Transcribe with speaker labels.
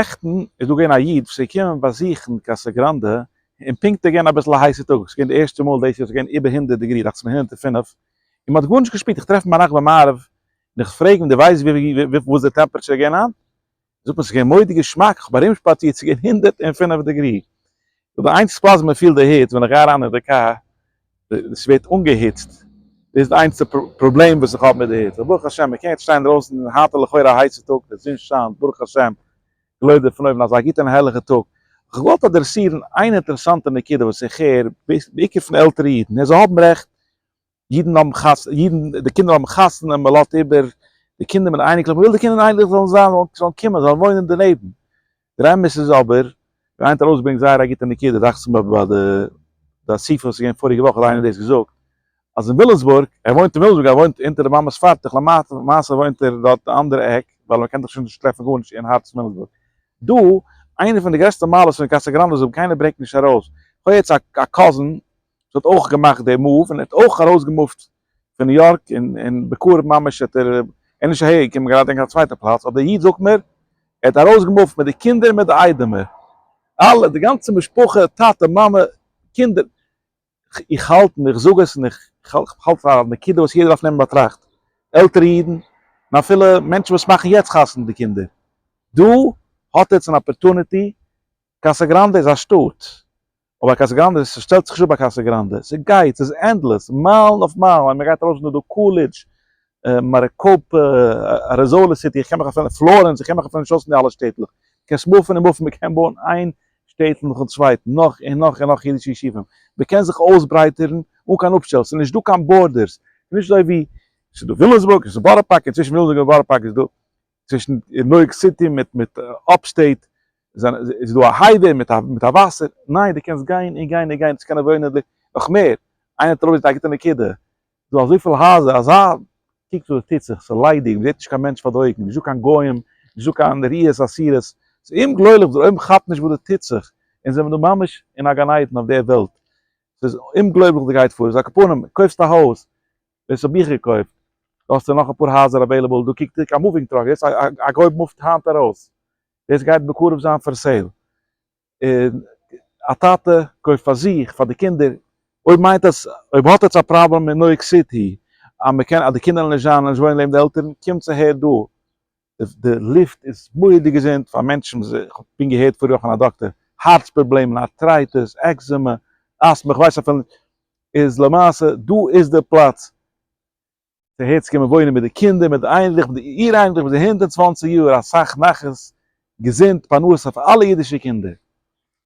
Speaker 1: נעכטן איז דא געווען א איד וואס איז געקומען באזוכן קאסא גראנדע, און פונקט איז געווען אביסל א הייסע טאג, ס'איז געווען די ערשטע מאל דאס יאר ס'איז געווען איבער הונדערט degree, דאכט זיך מיר 105, און מ'האט גארנישט געשפירט, איך טרעף אים ביינאכט ביי מעריב, און איך פרעג אים דו ווייסט וואס די temperature איז געווען היינט? זאגט מיר ס'איז געווען מורא'דיג געשמאק, איך האב ארומשפאצירט ס'איז געווען 105 degree. די איינציגסטע פלאץ וואו מ'פילט די היץ ווען איך גיי אריין אין די קאר, ס'ווערט אנגעהיצט, דאס איז די איינציגסטע פראבלעם וואס איך האב מיט די היץ, אבער ברוך השם מ'קען יעצט שטיין אינדרויסן, היינט איז לכאורה א הייסע טאג, די זון שיינט, ברוך השם, געלויבט דער פון אויבן אזא גוטע און הערליכע טאג. איך האב געוואלט אדרעסירן איין אינטערעסאנטע נקודה וואס איך הער, בעיקר פון עלטערע אידן, און זיי האבן רעכט, אידן האבן חתונה, אידן, די קינדער האבן חתונה, מען לאזט איבער די קינדער מיט די אייניקלעך, מען וויל די קינדער און אייניקלעך זאלן זיין, זאלן קומען, זאלן וואוינען דערנעבן. דער אמת איז אבער, ווי איינער האט ארויסגעברענגט זייער א גוטע נקודה, דאכט זיך מיר ביי די די אסיפה וואס איז געווען פאריגע וואך האט איינער דאס געזאגט, אז אין וויליאמסבורג, ער וואוינט אין וויליאמסבורג, ער וואוינט אונטער די מאמע'ס פארטוך, למעשה וואוינט ער דארט די אנדערע עק, ווייל מען קען דאך שוין נישט טרעפן גארנישט אין הארץ פון וויליאמסבורג. דא, איינע פון די גרעסטע מעלות פון קאסא גראנדע איז אויב קיינער ברענגט נישט ארויס, כ'האב יעצט א cousin וואס האט אויך געמאכט די move און ער האט אויך ארויסגעמופט פון ניו יארק און און בקרוב ממש האט ער ער איז נישט אהער געקומען גראדע אין קיין צווייטע פלאץ אבער דער איד זאגט מיר ער האט ארויסגעמופט מיט די קינדער און מיט די איידעמער אלע די גאנצע משפחה טאטע מאמע קינדער איך האלט און איך זאג עס און איך האלט פאר א נקודה וואס יעדער דארף נעמען באטראכט עלטערע אידן און אפילו מענטשן וואס מאכן יעצט חתונה די קינדער דא האט עטס אן opportunity קאסא גראנדע איז א שטאט אבער קאסא גראנדע, ס'שטעלט זיך נישט אפ ביי קאסא גראנדע, ס'גייט, ס'איז endless, מיילן אויף מיילן, ווען מ'גייט ארויס איז דא קולידזש, מאריקאופע, אריזאנע סיטי, איך קען מיך אפילו, פלארענס, איך קען מיך אפילו נישט אויס אין די אלע שטעטלעך, מ'קען מופן און מופן, מ'קען בויען איין שטעטל נאכן צווייטן, נאך און נאך און נאך אידישע ישובים, מ'קען זיך אויסברייטערן אן קיין אפשטעל, ס'איז נישט דא קיין borders, ס'איז נישט אזוי ווי, ס'איז דא וויליאמסבורג, ס'איז דא בארא פארק, און צווישן וויליאמסבורג און בארא פארק איז דא צווישן ניו יארק סיטי מיט מיט upstate איז דא א highway מיט א מיט א וואסער, ניין דו קענסט גיין און גיין און גיין צו קענען וואוינען נאך מער, איינער האט ארויסגעזאגט א גוטע נקודה, ס'דא אזויפיל הייזער אזא קוק וואס דא טוט זיך, ס'איז ליידיג, מ'זעט נישט קיין מענטש פאר די אויגן, נישטא קיין גוים, נישטא קיין ראיות אסורות, ס'איז אומגלויבליך, דער עולם כאפט נישט וואס דא טוט זיך, אונז זעמיר דא ממש אין א גן עדן אויף דער וועלט, ס'איז אומגלויבליך וואס דא גייט פאר, איז על כל פנים, קויפסט א הויז, דאס האב איך געקויפט. דא האסטו נאך אפאר הייזער available, דא קוקט א moving truck, דאס א גוי מופט היינט ארויס, דאס גייט בקרוב זיין for sale. און א טאטע קויפט פאר זיך, פאר די קינדער, אויב מיינט עס, אויב האט עטס א פראבלעם אין ניו יארק סיטי, אז מען קען, אז די קינדער זאלן נישט זיין, נישט וואוינען לעבן די עלטערן, קומטס אהער דא. די לופט איז מורא'דיג געזונט פאר מענטשן, איך האב פונקט געהערט פאריגע וואך פון א דאקטער, הארץ פראבלעמען, arthritis, eczema, אסטמא, איך ווייס אפילו נישט, איז למעשה דא איז די פלאץ צו אהער צו קומען וואוינען מיט די קינדער, מיט די אייניקלעך, מיט די אור אייניקלעך, מיט די 120 יאר, אסאך נחת, געזונט, פרנסה פאר אלע אידישע קינדער.